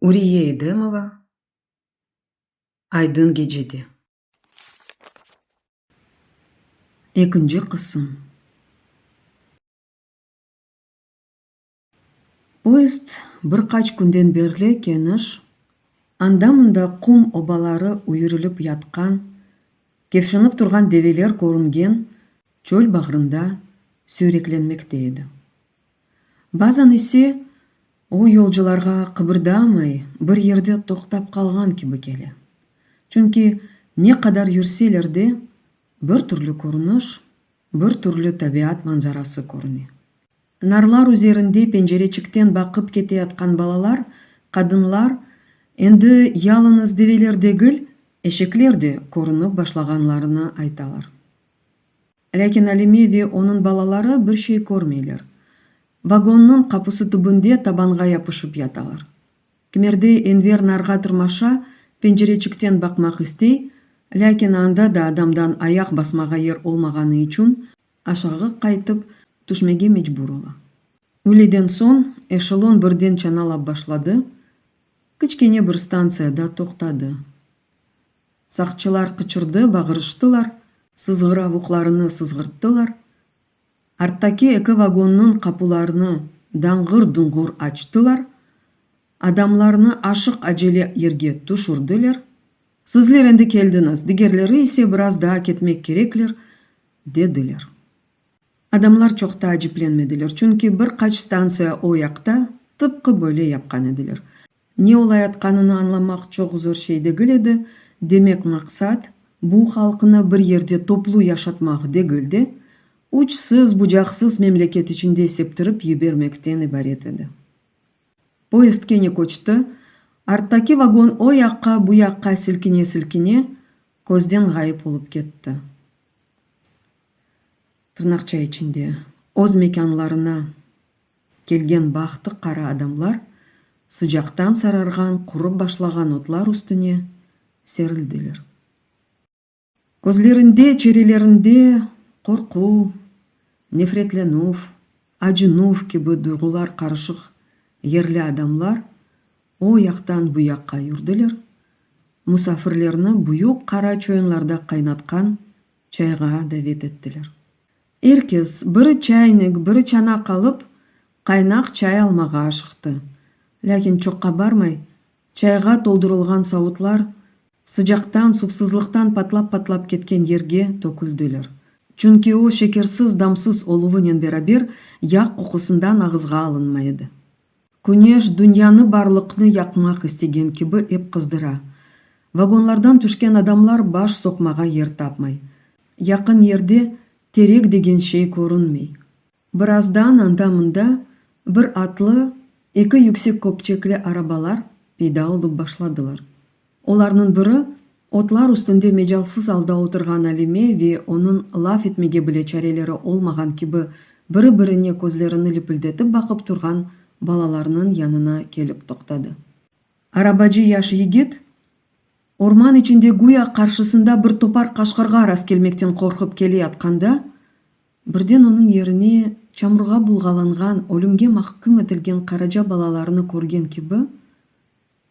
Uriye Edemova Aydın gecede. Ekinci qısım. Poyezd bir qaç künden berli keniş, anda-mında qum obaları üyürilip yatqan, kevşenip turğan develer körüngen çöl bağrında süyreklenmekte edi. Bazan ise o yolcularğa qıbırdamay, bir yerde toqtap qalğan kibi kele. Çünki ne qadar yürseler de, bir türlü körüniş, bir türlü tabiat manzarası körüne. Narlar üzerinde pencereçikten baqıp keteyatqan balalar, qadınlar, endi yalıñız develer degil, eşekler de körünip başlağanlarını aytalar. Lâkin Alime ve onıñ balaları bir şey körmeyler. Vagonnıñ qapusı tübünde tabanğa yapışıp yatalar. Kimerde Enver narğa tırmaşa, pencereçikten baqmaq istey, lâkin anda da adamdan ayaq basmağa yer olmağanı içün aşağı qaytıp tüşmege mecbur ola. Üyleden soñ eşelon birden çanalap başladı, kiçkene bir stantsiyada toqtadı. Saqçılar qıçırdı, bağırıştılar, sızğıravuqlarını sızğırttılar, arttaki eki vagonnıñ qapularını dañğır-dunğur açtılar, adamlarnı aşıq-acele yerge tüşürdiler, Sizler endi keldiñiz, digerleri ise biraz daa ketmek kerekler, dediler. Adamlar çoq taaciplenmediler, çünki bir qaç stantsiya o yaqta tıpqı böyle yapqan ediler. Ne olayatqanını añlamaq çoq zor şey degil edi, demek maqsat, bu halqnı bir yerde toplu yaşatmaq degil de, uçsız-bucaqsız memleket içinde septirip yibermekten ibaret edi. Poyezd kene köçti, arttaki vagon o yaqqa, bu yaqqa silkine-silkine, közden ğayıp olıp ketti. Tırnaqça içinde, öz mekânlarına kelgen bahtı qara adamlar sıcaqtan sararğan, qurıp başlağan otlar üstüne serildiler. Közlerinde, çerelerinde qorqu, nefretlenüv, acınuv kibi duyğular qarışıq yerli adamlar o yaqtan bu yaqqa yürdiler, musafirlerni büyük qara çoyunlarda qaynatqan çayğa davet ettiler. Er kes biri çaynik, biri çanaq alıp, qaynaq çay almağa aşıqtı. Lâkin çoqqa barmay, çayğa toldurılğan savutlar sıcaqtan, suvsızlıqtan patlap-patlap ketken yerge töküldiler. Çünki o şekersiz, damsız oluvınen beraber yağ qoqusından ağızğa alınmay edi. Küneş dünyanı-barlıqnı yaqmaq istegen kibi ep qızdıra. Vagonlardan tüşken adamlar baş soqmağa yer tapmay. Yaqın yerde terek degen şey körünmey. Birazdan anda-mında bir atlı, eki yüksek köpçekli arabalar peyda olıp başladılar. Olarnıñ biri, otlar üstünde mecalsız alda oturğan Alime ve onıñ laf etmege bile çareleri olmağan kibi biri-birine közlerini lipildetip baqıp turğan balalarnıñ yanına kelip toqtadı. Arabacı yaş yigit, orman içinde güya qarşısında bir topar qaşqırğa rastkelmekten qorqıp keleyatqanda, birden onıñ yerine çamurğa bulğalanğan, ölümge mahküm etilgen qaraca balalarını körgen kibi,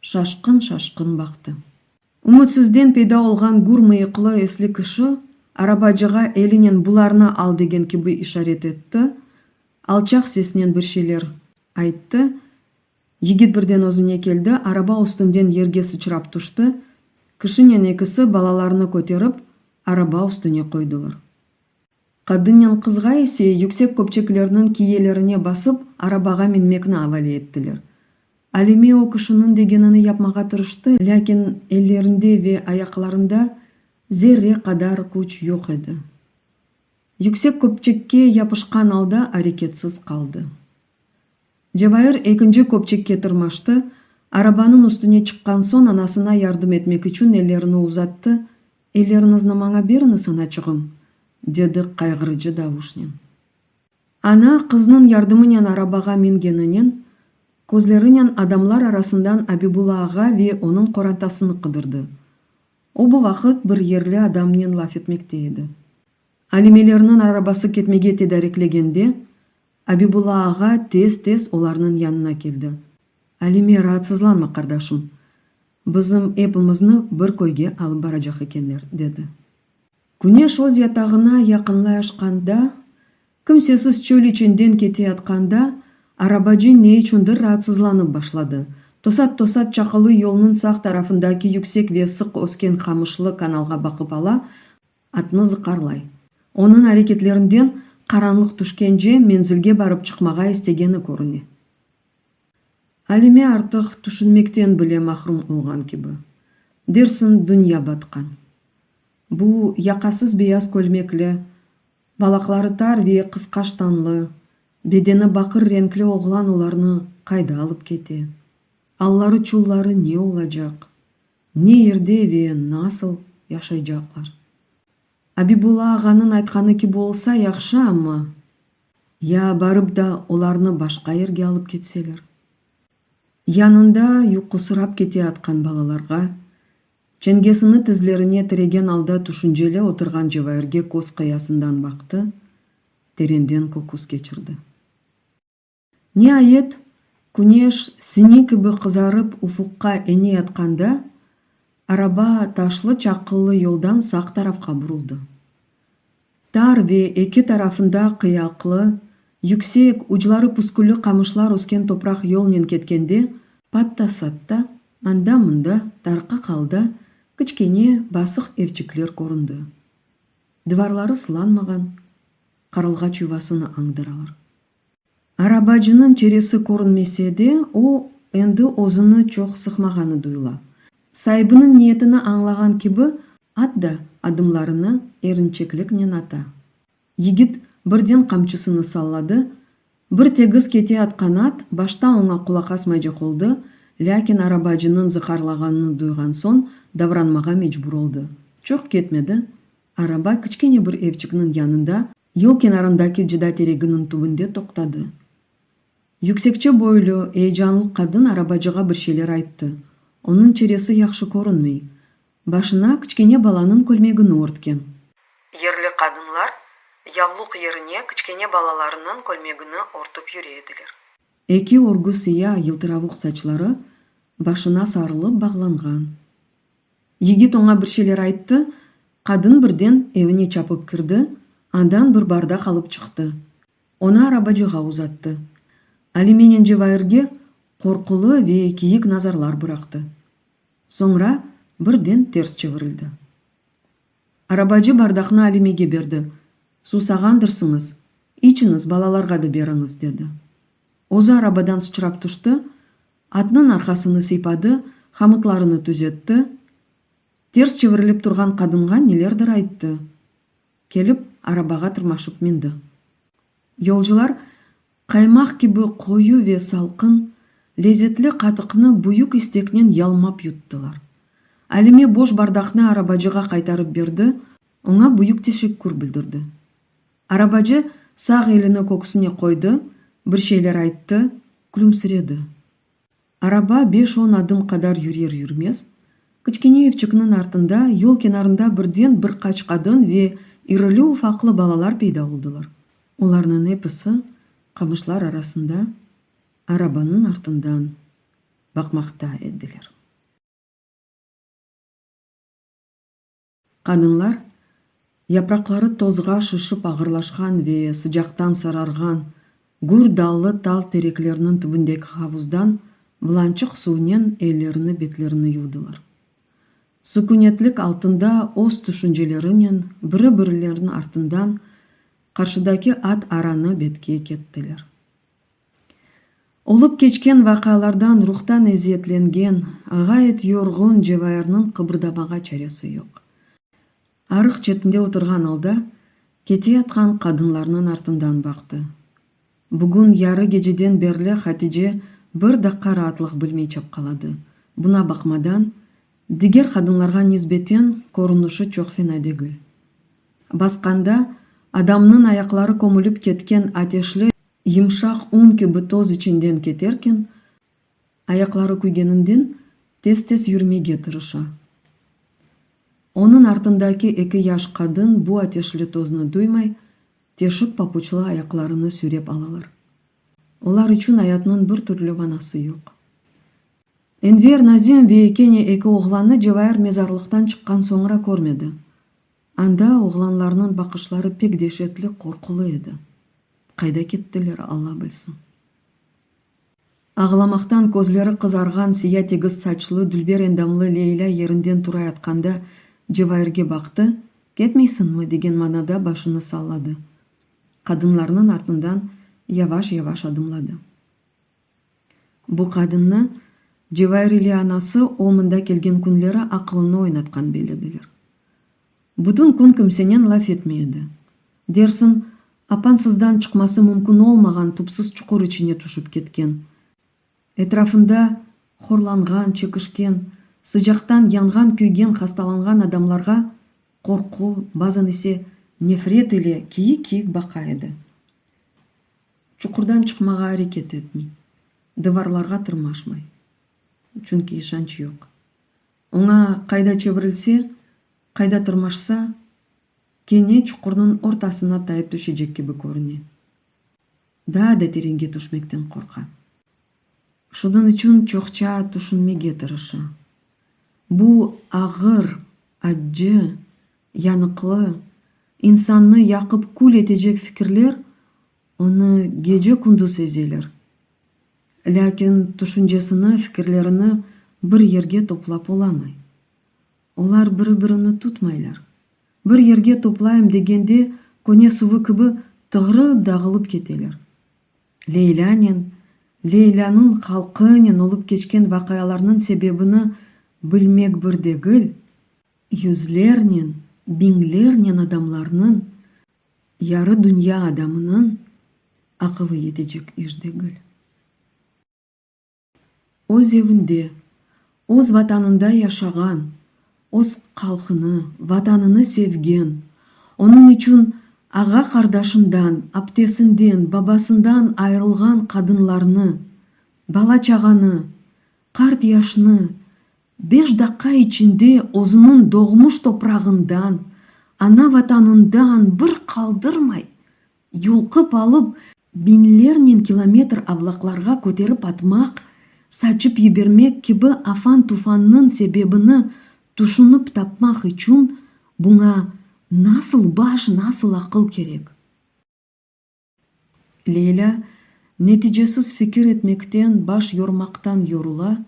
şaşqın-şaşqın baqtı. Ümütsizden peyda olğan gür mıyıqlı esli kişi arabacığa elinen bularnı al degen kibi işaret etti, alçaq sesnen bir şeyler ayttı. Yigit birden özüne keldi, araba üstünden yerge sıçrap tüşti, kişinen ekisi balalarını köterip, araba üstüne qoydılar. Qadınnen qızğa ise yüksek köpçeklerniñ kiyelerine basıp, arabağa minmekni avale ettiler. Alime o kişiniñ degenini yapmağa tırıştı, lâkin ellerinde ve ayaqlarında zerre qadar küç yoq edi. Yüksek köpçekke yapışqan alda areketsiz qaldı. Cevair ekinci köpçekke tırmaştı, arabanıñ üstüne çıqqan soñ anasına yardım etmek içün ellerini uzattı, Elleriñizni maña beriñiz, anaçığım, dedi qayğırıcı davuşnen. Ana, qıznıñ yardımınen arabağa mingeninen, közlerinen adamlar arasından Abibulla ağa ve onıñ qorantasını qıdırdı. O bu vaqıt bir yerli adamnen laf etmekte edi. Alimelerniñ arabası ketmege tedariklegende, Abibulla ağa tez-tez olarnıñ yanına keldi. Alime, raatsızlanma, qardaşım, bizim epimizni bir köyge alıp baracaq ekenler, dedi. Küneş öz yatağına yaqınlaşqanda, kimsesiz çöl içinden keteyatqanda, arabacı ne içündir raatsızlanıp başladı. Tosat-tosat çaqılı yolnıñ sağ tarafındaki yüksek ve sıq ösken qamışlı kanalğa baqıp ala, atnı zıqarlay. Onıñ areketlerinden qaranlıq tüşkence menzilge barıp çıqmağa istegeni körüne. Alime artıq tüşünmekten bile mahrum olğan kibi. Dersiñ dünya batqan. Bu yaqasız beyaz kölmekli, balaqları tar ve qısqa ştanlı, bedeni baqır renkli oğlan olarnı qayda alıp kete? Alları-çulları ne olacaq? Ne yerde ve nasıl yaşaycaqlar? Abibulla ağanıñ aytqanı kibi olsa, yahşı, amma ya barıp da olarnı başqa yerge alıp ketseler? Yanında yuqusırap keteyatqan balalarğa, çengesini tizlerine tiregen alda tüşünceli oturğan Cevairge köz qıyasından baqtı, terenden köküs keçirdi. Niayet, küneş sini kibi qızarıp ufuqqa eneyatqanda, araba taşlı-çaqıllı yoldan sağ tarafqa buruldı. Tar ve eki tarafında qıyaqlı, yüksek, ucları püskülli qamışlar ösken topraq yolnen ketkende, patta-satta, anda-mında, tarqaq alda kiçkene, basıq evçikler köründi. Divarları sılanmağan, qarılğaç yuvasını añdıralar. Arabacınıñ çeresi körünmese de, o, endi özüni çoq sıqmağanı duyula. Saibiniñ niyetini añlağan kibi, at da adımlarını erinçekliknen ata. Yigit birden qamçısını salladı, bir tegiz kete atqan at başta oña qulaq asmaycaq oldı, lâkin arabacınıñ zıqarlağanını duyğan soñ davranmağa mecbur oldı. Çoq ketmedi, araba kiçkene bir evçikniñ yanında, Yol kenarındaki cıda tereginiñ tübünde toqtadı. Yüksekçe boylu, eyecanlı qadın arabacığa bir şeyler ayttı. Onıñ çeresi yahşı körünmey. Başına kiçkene balanıñ kölmegini örtken. Yerli qadınlar yavluq yerine kiçkene balalarınıñ kölmegini örtip yüre ediler. Eki örgü siya yıltıravuq saçları başına sarılıp bağlanğan. Yigit oña bir şeyler ayttı, qadın birden evine çapıp kirdi, andan bir bardaq alıp çıqtı. Onı arabacığa uzattı. Alimenen Cevairge qorqulı ve kiyik nazarlar bıraqtı. Soñra birden ters çevirildi. Arabacı bardaqnı Alimege berdi. Susağandırsıñız, içiñiz, balalarğa da beriñiz, dedi. Özü arabadan sıçrap tüşti, atnıñ arqasını sıypadı, hamutlarını tüzetti, ters çevirilip turğan qadınğa nelerdir ayttı. Kelip, arabağa tırmaşıp mindi. Yolcular qaymaq kibi qoyu ve salqın, lezetli qatıqnı büyük isteknen yalmap yuttılar. Alime boş bardaqnı arabacığa qaytarıp berdi, oña büyük teşekkür bildirdi. Arabacı sağ elini köksüne qoydı, bir şeyler ayttı, külümsiredi. Araba beş-on adım qadar yürer-yürmez, kiçkene evçikniñ artında, yol kenarında birden bir qaç qadın ve irili-ufaqlı balalar peyda oldılar. Olarnıñ episi qamışlar arasında arabanıñ artından baqmaqta ediler. Qadınlar, yapraqları tozğa şişip ağırlaşqan ve sıcaqtan sararğan gür dallı tal tereklerniñ tübündeki havuzdan bılançıq suvnen ellerini betlerini yuvdılar. Sükünetlik altında öz tüşüncelerinen biri-birileriniñ artından qarşıdaki at aranı betke kettiler. Olıp keçken vaqialardan ruhtan eziyetlengen, ğayet yorğun Cevairniñ qıbırdamağa çaresi yoq. Arıq çetinde oturğan alda, keteyatqan qadınlarnıñ artından baqtı. Bugün yarı geceden berli Hatice bir daqqa raatlıq bilmey çapqaladı. Buna baqmadan, diger qadınlarğa nisbeten körünişi çoq fena degil. Basqanda, adamnıñ ayaqları kömülip ketken ateşli yımşaq un kibi toz içinden keterken, ayaqları küygeninden tez-tez yürmege tırışa. Onıñ artındaki eki yaş qadın bu ateşli toznı duymay, teşik papuçlı ayaqlarını sürep alalar. Olar içün ayatnıñ bir türlü manası yoq. Enver, Nazim ve kene eki oğlannı Cevair mezarlıqtan çıqqan soñra körmedi. Anda oğlanlarnıñ baqışları pek deşetli, qorqulı edi. Qayda kettiler, Alla bilsin. Ağlamaqtan közleri qızarğan, siya tegiz saçlı, dülber endamlı Leylâ yerinden turayatqanda Cevairge baqtı, ketmeysiñmi, degen manada başını salladı. Qadınlarnıñ artından yavaş-yavaş adımladı. Bu qadınnı Cevair ile anası o mında kelgen künleri aqılını oynatqan bellediler. Bütün kün kimsenen laf etmey edi. Dersiñ, apansızdan çıqması mümkün olmağan tüpsiz çuqur içine tüşip ketken. Etrafında horlanğan, çekişken, sıcaqtan yanğan-küygen hastalanğan adamlarğa qorqu, bazan ise nefret ile kiyik-kiyik baqa edi. Çuqurdan çıqmağa areket etmey, dıvarlarğa tırmaşmay. Çünki işanç yoq. Oña qayda çevirilse, qayda tırmaşsa, kene çuqurnıñ ortasına tayıp tüşecek kibi körüne. Daa da terenge tüşmekten qorqa. Şunıñ içün çoqça tüşünmege tırışa. Bu ağır, accı, yanıqlı, insannı yaqıp kül etecek fikirler onı gece-kündüz ezeler. Lâkin tüşüncesini, fikirlerini bir yerge toplap olamay. Olar biri-birini tutmaylar. Bir yerge toplayım degende köne suvı kibi tığırıp dağılıp keteler. Leylânen, Leylânıñ halqınen olıp keçken vaqialarnıñ sebebini bilmek bir degil, yüzlernen, biñlernen adamlarnıñ, yarı dünya adamınıñ aqılı yetecek iş degil. Öz evinde, öz Vatanında yaşağan, öz halqını, Vatanını sevgen, onıñ içün ağa-qardaşından, aptesinden, babasından ayırılğan qadınlarnı, bala-çağanı, qart-yaşnı beş daqqa içinde özüniñ doğmuş toprağından, ana-Vatanından bir qaldırmay Yulqıp alıp, biñlernen kilometr avlaqlarğa köterip atmaq, saçıp yibermek kibi afan-tufannıñ sebebini tüşünip tapmaq içün buña nasıl baş, nasıl aqıl kerek? Leylâ neticesiz fikir etmekten, baş yormaqtan yorula,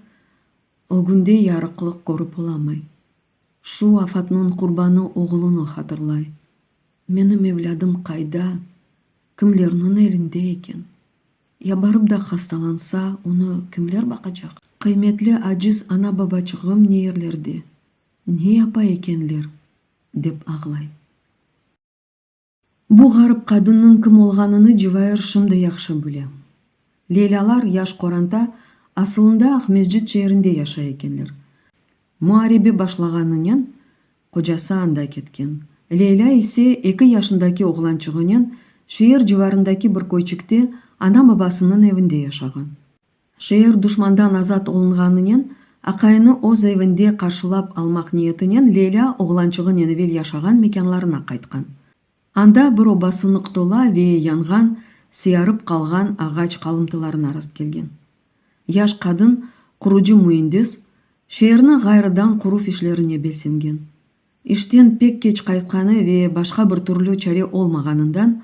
ögünde yarıqlıq körip olamay. Şu afatnıñ qurbanı oğlunı hatırlay. Menim evlâdım qayda, kimlerniñ elinde eken? Ya barıp da hastalansa, onı kimler baqacaq? Qıymetli aciz ana-babaçığım ne yerlerde, ne yapa ekenler? dep ağlay. Bu ğarip qadınnıñ kim olğanını Civair şimdi yahşı bile. Leylâlar, yaş qoranta, asılında Aqmescit şeerinde yaşay ekenler. Muarebe başlağanınen qocası anda ketken, Leylâ ise eki yaşındaki oğlançığınen şeer civarındaki bir köyçikte ana-babasınıñ evinde yaşağan. Şeer duşmandan azat olunğanınen aqayını öz evinde qarşılap almaq niyetinen Leylâ oğlançığınen evel yaşağan mekânlarına qaytqan. Anda bir oba sınıq tola ve yanğan, siyarıp qalğan ağaç qalımtılarına rastkelgen. Yaş qadın, qurucı müendis, şeerni ğayrıdan quruv işlerine belsengen. İşten pek keç qaytqanı ve başqa bir türlü çare olmağanından,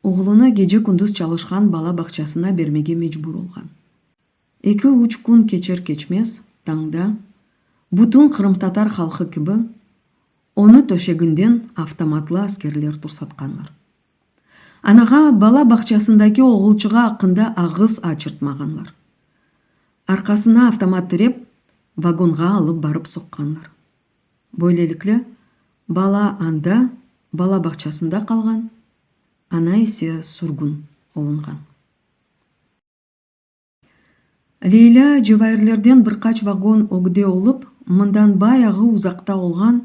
oğlunı gece-kündüz çalışqan bala bağçasına bermege mecbur olğan. Eki-üç kün keçer-keçmez, tañda, bütün qırımtatar halqı kibi, onı töşeginden avtomatlı askerler tursatqanlar. Anağa bala bağçasındaki oğulçığı aqqında ağız açırtmağanlar. Arqasına avtomat tirep, vagonğa alıp barıp soqqanlar. Böylelikle, bala anda, bala bağçasında qalğan, ana ise sürgün olunğan. Leylâ Cevairlerden bir qaç vagon ögde olıp, mından bayağı uzaqta olğan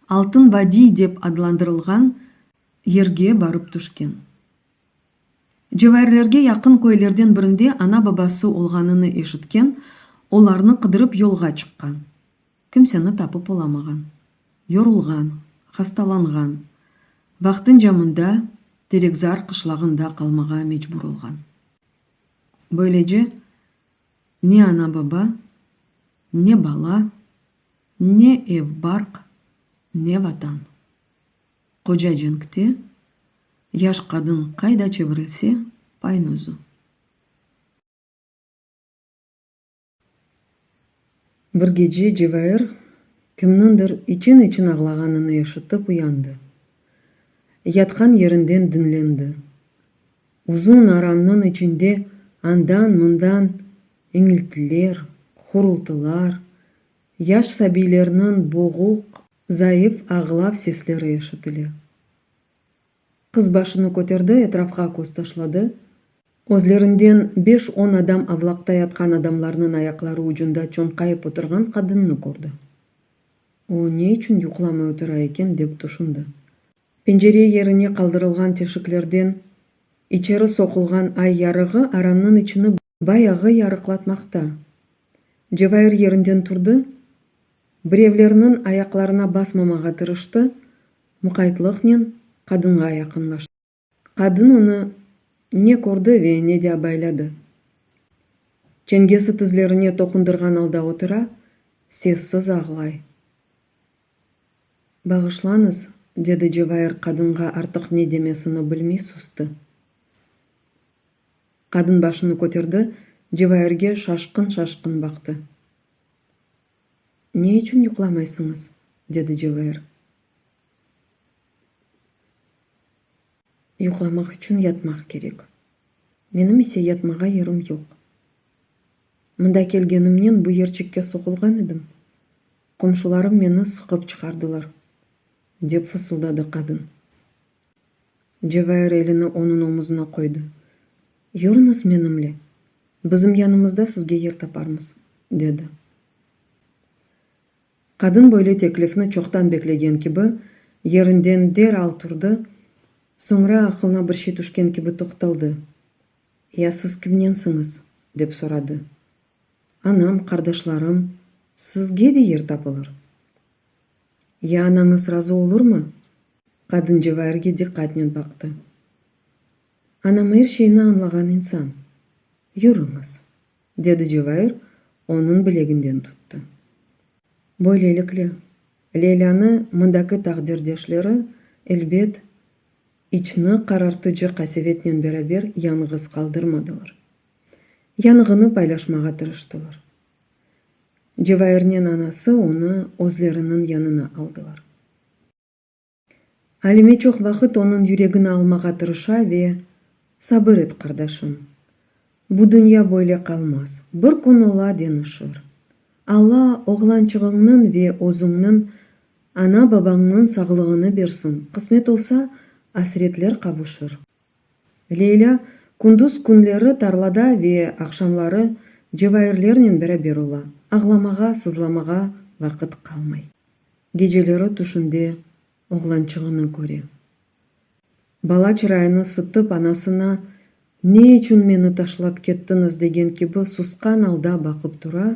Altın Vadiy dep adlandırılğan yerge barıp tüşken. Cevairlerge yaqın köylerden birinde ana-babası olğanını eşitken, olarnı qıdırıp yolğa çıqqan. Kimseni tapıp olamağan. Yorulğan, hastalanğan, vaqtınca mında, Terekzar qışlağında qalmağa mecbur olğan. Böylece, ne ana-baba, Ne bala, ne ev-barq, ne Vatan. Qoca cenkte, yaş qadın qayda çevirilse, paynozü. Bir gece Cevair kimniñdir için-için ağlağanını eşitip uyandı. Yatqan yerinden diñlendi. Uzun arannıñ içinde andan-mından iñiltiler, hurultılar, yaş sabiylerniñ boğuq, zayıf ağlav sesleri eşitile. Qız başını köterdi, etrafqa köz taşladı. Özlerinden beş-on adam avlaqta yatqan adamlarnıñ ayaqları ucunda çoñqayıp oturğan qadınnı kördi. O, ne içün yuqlamay otura eken, dep tüşündi. Pencere yerine qaldırılğan teşiklerden içeri soqulğan ay yarığı arannıñ içini bayağı yarıqlatmaqta. Cevair yerinden turdı, birevlerniñ ayaqlarına basmamağa tırıştı, muqaytlıqnen qadınğa yaqınlaştı. Qadın onı ne kördi ve ne de abayladı. Çengesi tizlerine toqundırğan alda otura, sessiz ağlay. Bağışlañız, dedi Cevair qadınğa artıq ne demesini bilmey sustı. Qadın başını köterdi, Cevairge şaşqın-şaşqın baqtı. Ne içün yuqlamaysıñız? dedi Cevair. Yuqlamaq içün yatmaq kerek. Menim ise yatmağa yerim yoq. Mında kelgenimnen bu yerçikke soqulğan edim. Qomşularım meni sıqıp çıqardılar, dep fısıldadı qadın. Cevair elini onıñ omuzına qoydı. Yürüñiz menimle, bizim yanımızda sizge yer taparmız, dedi. Qadın böyle teklifni çoqtan beklegen kibi, yerinden deral turdı, soñra aqılına bir şey tüşken kibi toqtaldı. Ya siz kimnensiñiz? dep soradı. Anam, qardaşlarım, sizge de yer tapılır. Ya anañız razı olurmı? Qadın Cevairge diqqatnen baqtı. Anam er şeyni añlağan insan. Yürüñiz, dedi Cevair, onıñ bileginden tuttı. Böylelikle, Leylânı mındaki taqdirdeşleri, elbet, içni qarartıcı qasevetnen beraber yañğız qaldırmadılar. Yanığını paylaşmağa tırıştılar. Cevairnen anası onı özleriniñ yanına aldılar. Alime çoq vaqıt onıñ yüregini almağa tırışa ve, Sabır et, qardaşım, bu dünya böyle qalmaz, bir kün ola deñişir. Alla oğlançığıñnıñ ve özüñniñ, ana-babañnıñ sağlığını bersin, qısmet olsa, asretler qavuşır. Leylâ kündüz künleri tarlada ve aqşamları cevairlernen beraber ola, ağlamağa, sızlamağa vaqıt qalmay. Geceleri tüşünde oğlançığını köre. Bala çırayını sıtıp anasına Ne içün meni taşlap kettiñiz degen kibi susqan alda baqıp tura,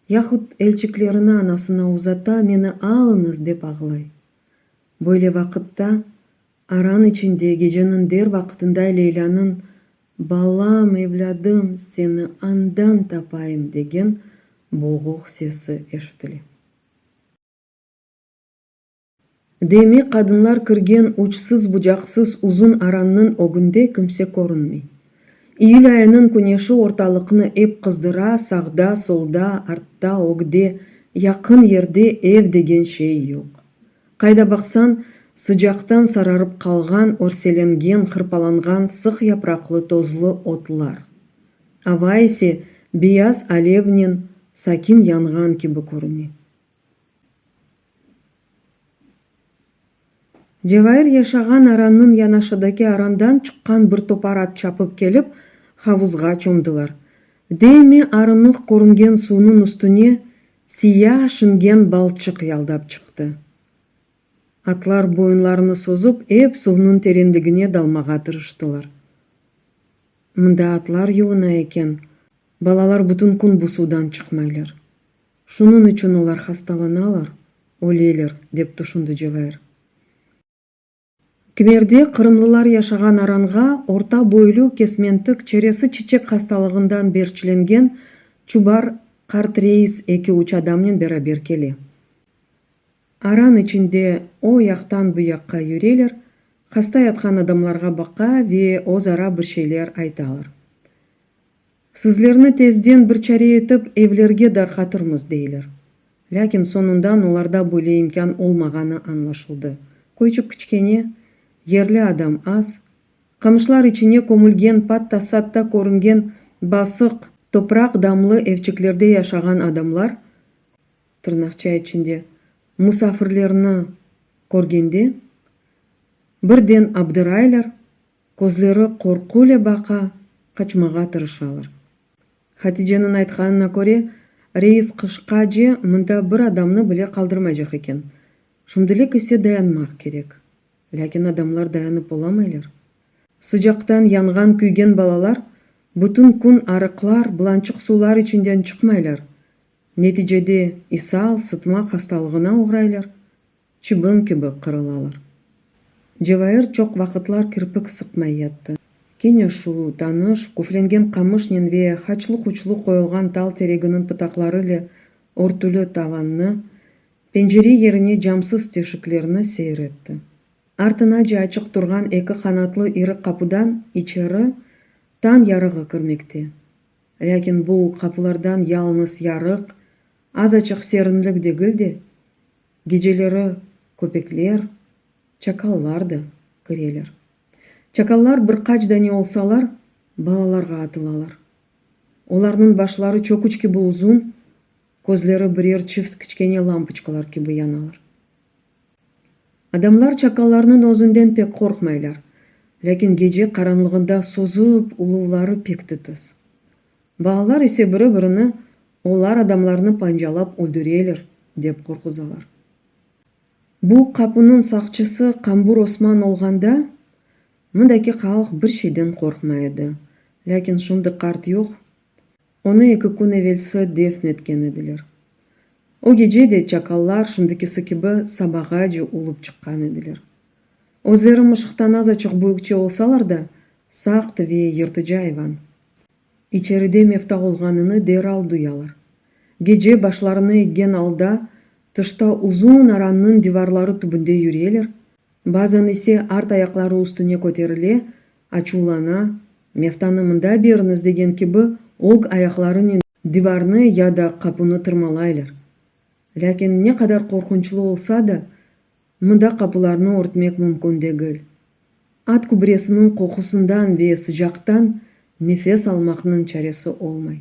yahut elçiklerini anasına uzata meni alıñız dep ağlay. Böyle vaqıtta aran içinde geceniñ der vaqıtında Leylânıñ Balam, evlâdım, seni andan tapayım degen boğuq sesi eşitile. Demek, qadınlar kirgen uçsız-bucaqsız uzun arannıñ ögünde kimse körünmey. İyül ayınıñ küneşi ortalıqnı ep qızdıra, sağda, solda, artta, ögde, yaqın yerde ev degen şey yoq. Qayda baqsañ, sıcaqtan sararıp qalğan, örselengen, hırpalanğan sıq yapraqlı tozlu otlar. Ava ise beyaz alevnen sakin yanğan kibi körüne. Cevair yaşağan arannıñ yanaşadaki arandan çıqqan bir topar at çapıp kelip, havuzğa çomdılar. Deyme arınıq körüngen suvnıñ üstüne siya şingen balçıq yaldap çıqtı. Atlar boyunlarını sozıp, ep suvnıñ terenligine dalmağa tırıştılar. Mında atlar yuvuna eken, balalar bütün kün bu suvdan çıqmaylar. Şunıñ içün olar hastalanalar, öleler, dep tüşündi Cevair. Kimerde qırımlılar yaşağan aranğa orta boylu, kesmentik, çeresi çiçek hastalığından berçlengen çubar. Qart reis eki-üç adamnen beraber kele. Aran içinde o yaqtan bu yaqqa yüreler, hasta yatqan adamlarğa baqa ve özara bir şeyler aytalar. Sizlerni tezden bir çare etip evlerge darqatırmız, deyler. Lâkin soñundan olarda böyle imkân olmağanı añlaşıldı. Köyçik kiçkene, yerli adam az, qamışlar içine kömülgen patta-satta körüngen basıq topraq damlı evçiklerde yaşağan adamlar, tırnaqça içinde, musafirlerni körgende, birden abdıraylar, közleri qorqule baqa, qaçmağa tırışalar. Haticeniñ aytqanına köre, reis qışqace mında bir adamnı bile qaldırmaycaq eken. Şimdilik ise dayanmaq kerek. Lâkin adamlar dayanıp olamaylar. Sıcaqtan yanğan-küygen balalar bütün kün arıqlar, bulançıq suvlar içinden çıqmaylar. Neticede isal, sıtma hastalığına oğraylar, çibin kibi qırılalar. Cevair çoq vaqıtlar kirpik sıqmay yattı. Kene şu tanış, küflengen qamışnen ve haçlı-huçlu qoyulğan tal tereginiñ pıtaqlarıle örtüli tavannı, pencere yerine camsız teşiklerni seyir etti. Artınace açıq turğan eki qanatlı iri qapudan içeri tañ yarığı kirmekte. Lâkin bu qapulardan yalıñız yarıq, azaçıq serinlik degil de, geceleri köpekler, çakallar da kireler. Çakallar bir qaç dane olsalar, balalarğa atılalar. Olarnıñ başları çöküç kibi uzun, közleri birer çift kiçkene lampoçkalar kibi yanalar. Adamlar çakallarnıñ özünden pek qorqmaylar, lâkin gece qaranlığında sozıp uluvları pek titiz. Balalar ise biri-birini olar adamlarnı pancalap öldüreler, dep qorquzalar. Bu qapunıñ saqçısı Qambur Osman olğanda, mındaki halq bir şeyden qorqmay edi, lâkin şimdi qart yoq, Onı eki kün evelsi defn etken ediler. O gece de çakallar şimdikisi kibi sabağace ulup çıqqan ediler. Özleri mışıqtan azaçıq büyükçe olsalar da, saqt ve yırtıcı ayvan. İçeride mevta olğanını deral duyalar. Gece başlarını eggen alda tışta uzun arannıñ divarları tübünde yüreler, Bazan ise art ayaqları üstüne köterile, açuvlana, mevtanı mında beriñiz degen kibi ög ayaqlarınen divarnı ya da qapunı tırmalaylar. Lâkin ne qadar qorqunçlı olsa da, mında qapularnı örtmek mümkün degil. At kübresiniñ qoqusından ve sıcaqtan nefes almaqnıñ çaresi olmay.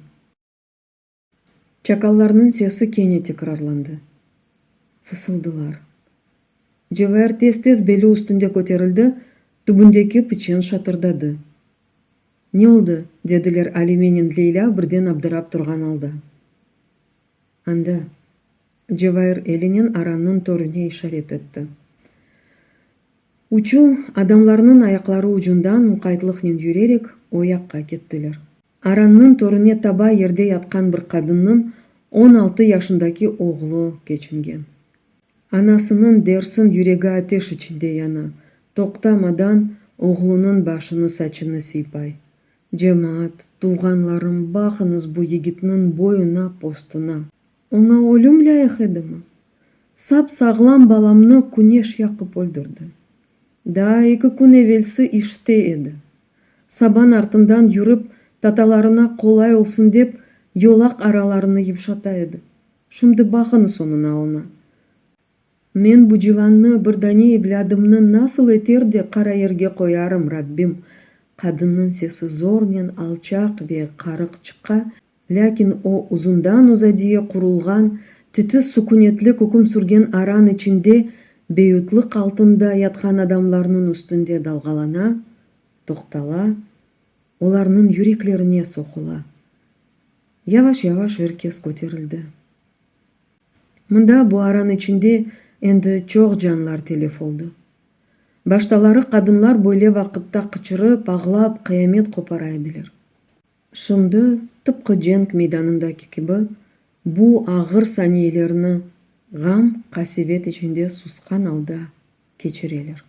Çakallarnıñ sesi kene tekrarlandı. Fısıldılar. Cevair tez-tez beli üstünde köterildi, tübündeki piçen şatırdadı. Ne oldı? dediler Alimenen Leylâ birden abdırap turğan alda. Anda. Cevair elinen arannıñ törüne işaret etti. Üçü, adamlarnıñ ayaqları ucundan muqaytlıqnen yürerek, o yaqqa kettiler. Arannıñ törüne taba yerde yatqan bir qadınnıñ 16 yaşındaki oğlu keçingen. Anasınıñ, dersiñ, yüregi ateş içinde yana, toqtamadan oğlunıñ başını-saçını sıypay. Cemaat, tuvğanlarım, baqıñız bu yigitniñ boyuna-postuna. Oña ölüm lâyıq edimi? Sap-sağlam balamnı küneş yaqıp öldürdi. Daa eki kün evelsi işte edi. Saban artından yürip, tatalarına qolay olsun dep, yolaq aralarını yımşata edi. Şimdi baqıñız onıñ alına. Men bu civannı, bir dane evlâdımnı nasıl eter de qara yerge qoyarım, Rabbim? Qadınnıñ sesi zornen alçaq ve qarıq çıqa, lâkin o uzundan-uzadiye qurulğan, titiz sukünetlik üküm sürgen aran içinde beyutlıq altında yatqan adamlarnıñ üstünde dalğalana, toqtala, olarnıñ yüreklerine soqula. Yavaş-yavaş er kes köterildi. Mında, bu aran içinde, endi çoq canlar telef oldı. Baştaları qadınlar böyle vaqıtta qıçırıp, ağlap, qıyamet qopara ediler. Şimdi, tıpqı cenk meydanındaki kibi, bu ağır saniyelerni ğam-qasevet içinde susqan alda keçireler.